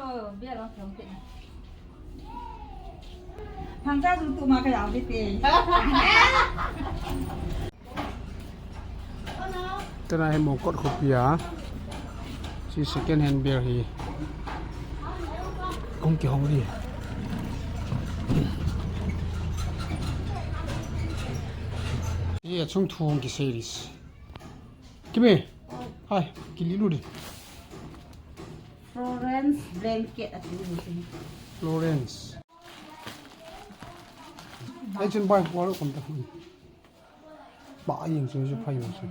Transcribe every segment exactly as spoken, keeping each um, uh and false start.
Oh, bia lo, kya hung te na. Thangcha chu tu ma ka yau ke te. Tena hi Mongkot khopi a. Chi second hand beer hi. Hung kihong di. Ye, chung thu hung kisei di. Kimi. Hai, kililu di. Florence blanket ati ni si. Florence. Ai chun bai pua lo kom ta. Ba ai jing chu chu phai jong chu.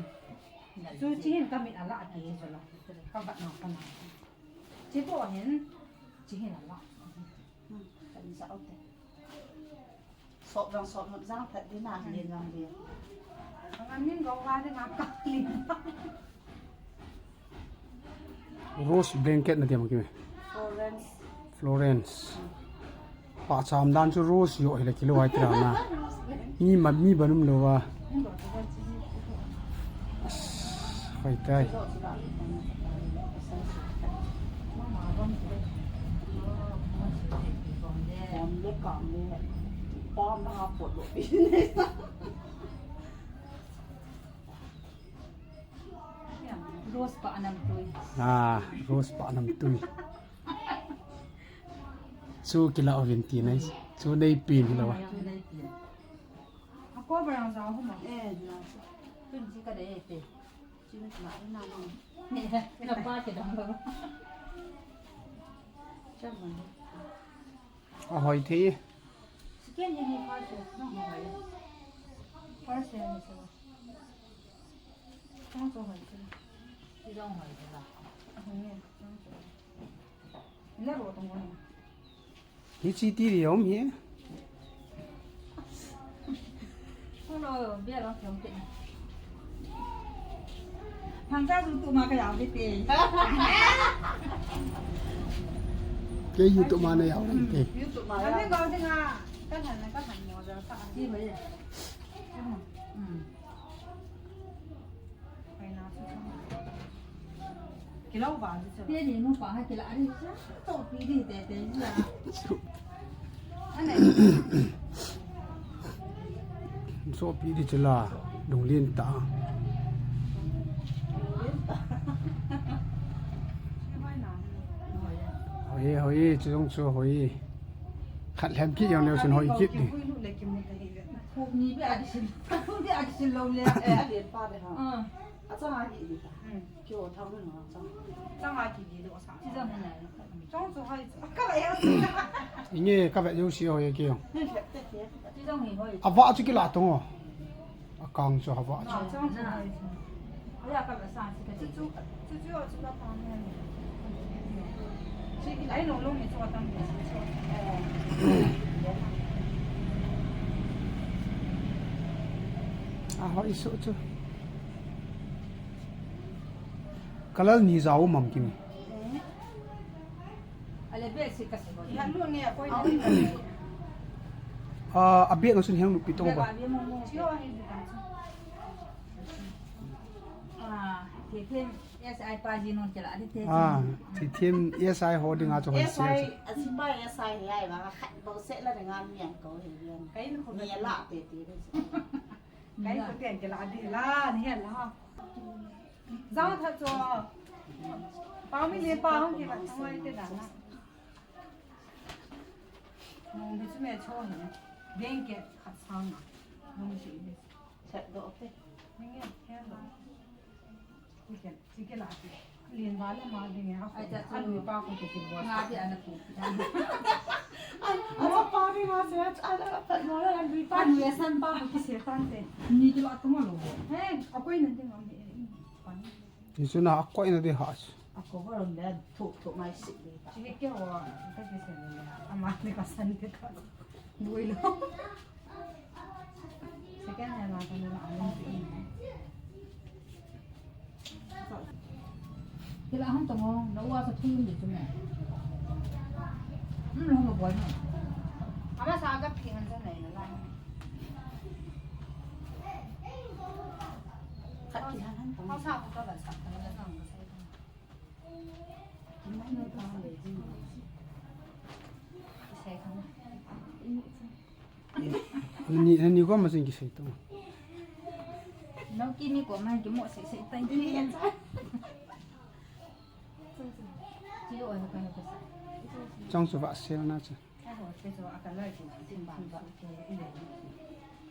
Chu chi hin ka mit ala ati chu la. Ka bat na ka na. Chi po hin chi hin ala. Ka ni sa o te. Sop jong sop nop jang phat di na, lin jong lin. Ang amin ko wa de ma ka lin. Rose blanket na diam kime. Florence. Florence. Pa cham dan chu rose yo hile kilo ai tira na. Rose blanket. Mi ma mi banum lo wa. Min ko chu chi. Khoi tai. Rose pa anam tui. Ah, rose pa anam tui. Chu kila ovin ti nai. Chu nei pin lo. Ako barang sa ako ma. Eh, na. Tun si ka dei pe. Chin ma na na. Na pa ke dang lo. Cham ma. Ahoi thei. Second hand hi first hand, no, hoi. First hand ni sa. Chang cho hoi thei. Chi jong hoi thei la. Ahoi ni, chang cho. Ina ro tong ni. Hi chi ti ri om hi. Hello, bia lo, kya hung te na. Thangcha chu tu ma ka yau ke te. Ke YouTube ma na yau ke te. YouTube ma. Ani ko ding a. Ka than na ka than mo ja ka. Chi ba ye. Hmm. Kilo ba ji chu. Te ni nu pa ha kila ari cha. To pi di te te ji a. Sopi di chila, lunglin ta. Hoi, hoi, chujong chu hoi. Khat lhem kit jong leu chun hoi kit di. Inge ka vet jouse hoi e kei. Ava chu kila tong o. Akang chu ava chu. Ahoi su chu. Kalal ni jao mam kimi. Ale bag si kasi ko. Yan lo ni ako yung. Ah, abi ang sun hiyang lupit ako ba? Ah, T T M S I pa jin hon kila, adi te. Ah, T T M S I ho ding a chu hoi S I, se. Asi pa S I hi ai ba, khat ba se la ding a mi ang ko he yan. Kain ko ni la te te. Kain ko te kila adi la ni la. Jang tha cho. Pa mi le pa hong kila, hong ai te da na. Nong bi chu me cho hi. Deng ke khat sang na. Nong si bi. Chat do te. Ni nge, ke do. Ni ke, si ke la ti. Lien ba le ma ding ya. Ai, cha, a lui pa ko ke si bo. Nga bi ana ku. Ai, a cha pa bi ma se, a cha pa no la lui pa. Ni ya san pa ko ke si tan te. Ni ki la tu ma lo. He, a ko i nan ding am he. Pan. Ni chu na a koina di ha chu. A ko ba ron le thu thu mai si di. Chi ke ho, ta ke se le. Ama ni ka san ke ka. Bui lo. Second hand la ka na a ni. Kila han to mo, na wa sa thu di tu me. Hmm, lo mo boi mo. Ama sa ka pi han sa nei na la. Khat ki han han tong. Hausa ko ka ba sa ka na sa ka sa. Ki mai na ta le ji. Ni, ni ko ma sing kisei to. Nau ki mi ko ma ki mo sei sei tai ni. Chi lo ai ka ka. Chang su va sel na cha. Ai ho, te so a ka lai ki na tin ba ba ke i le.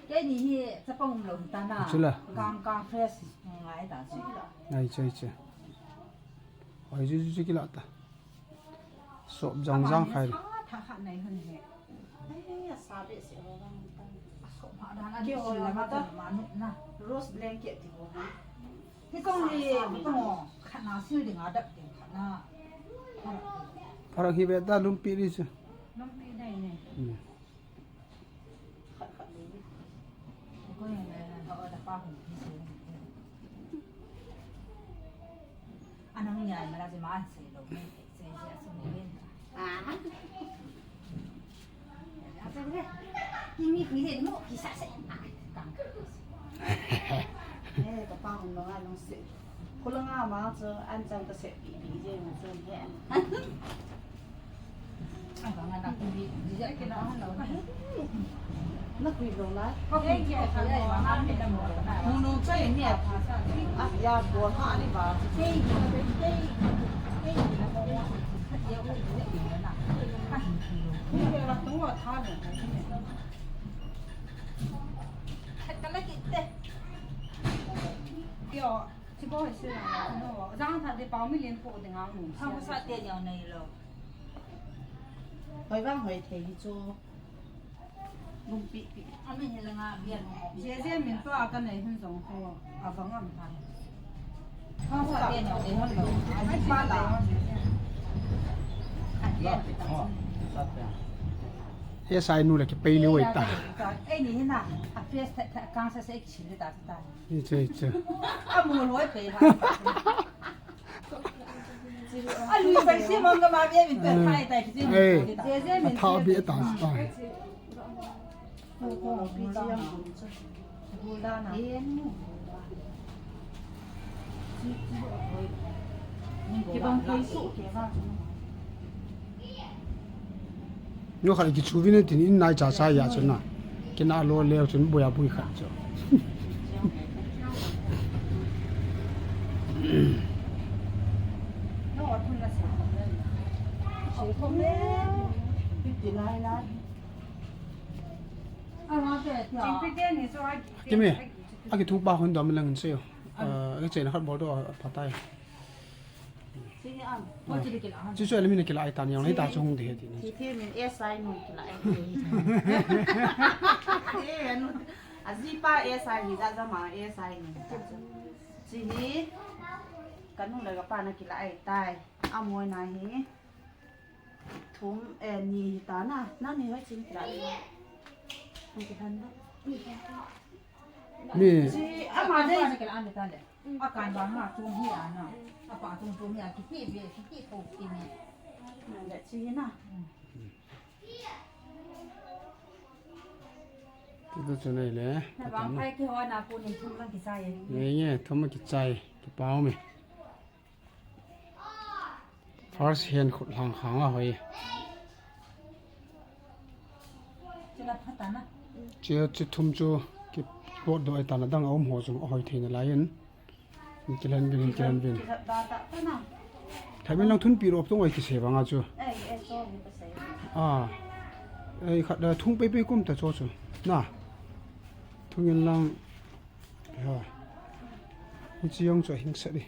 Ke ni hi chapang um lo ta na. Chu la. Kang kang fresh ngai ta chu. Ai che che. Ai ju ju ki la ta. Sop jang jang khai. Tha kha nai hun he. Ai, a sa be se ho bang tan. A sop ma dan a. Ki ho la ma ta. Ma nu na. Rose blanket ti ho na. Hi kong ni, hi kong khat na sil ding a dap ding khat na. Pharak hi be ta lumpi di chu. Lumpi dai ne. Hmm. Khat khat ni. Ko ya na na ha o da pa hung ki se. Anang ya ma la se ma an se lo ne. Se se a su ne. Ah. Hoi vang hoi thei hi chu. Bung pi pi. Amin hi langa bian. Jeje min pa ka nei hun jong ko. A vang am ta. Ka sa te no te hon lo. Ai pa la. He sai nu le ki pei ni wei ta. Ei ni hi na. A face ta ta kang sa se ki chi ta ta. Ni che che. A mu loi pei ha. A lui sai si mong ka ma bia min pe thai tai ki. Eh, a tha bia ta ta. Ni khat kichu vin tin in nai cha cha ya chu na. Kina lo leo chun boya bui khat chu. Kimi, a kithupa hon dom lang se. A kichen khat bol to phatai. Chu chu le min kila ai tan yang le ta chu hung de he ti ni. Thi thi min S I nun kila ai. Eh, anu. A ji pa S I hi ja ja ma S I nun ta chu. Chi hi. Ka nu le ka pa na kila ai tai. A moi na hi. Thum, eh, ni hi ta na. Na ni hoi chin kila ai. Hoi ki han da. Mi. Chi ama dei. Kila ai ta le. A kan vang ma chung hi a na. A pa chung chung hi a ki hi ve, ki hi po ki ni. Na le chi na. Tutu chu nei le. Na vang phai ki ho na pu ni thum lang ki chai. Nge nge, thum ki chai. Ki pau mi. First hand khut hlang khang a hoi. Chi la pha ta na. Chi, chi thum chu ki pot do ai ta na dang a um ho chu a hoi thei na lai in. Kilen bin, kilen bin. Thai bin lang thun pi rop tong ai kise vang a chu. Ah. Ai khat da thung pei pei kum ta cho chu. Na. Thung in lang. Ha. Ni chi yong chu hing sa di.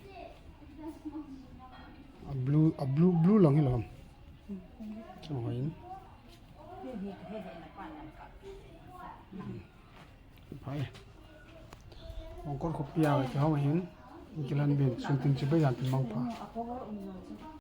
A blue, a blue, blue lang hi lo ham. Chu hoi in. Phai. Ong kol khop pia ka hong hin. Kilan bin, sun tin chi bai yan tin mang pha.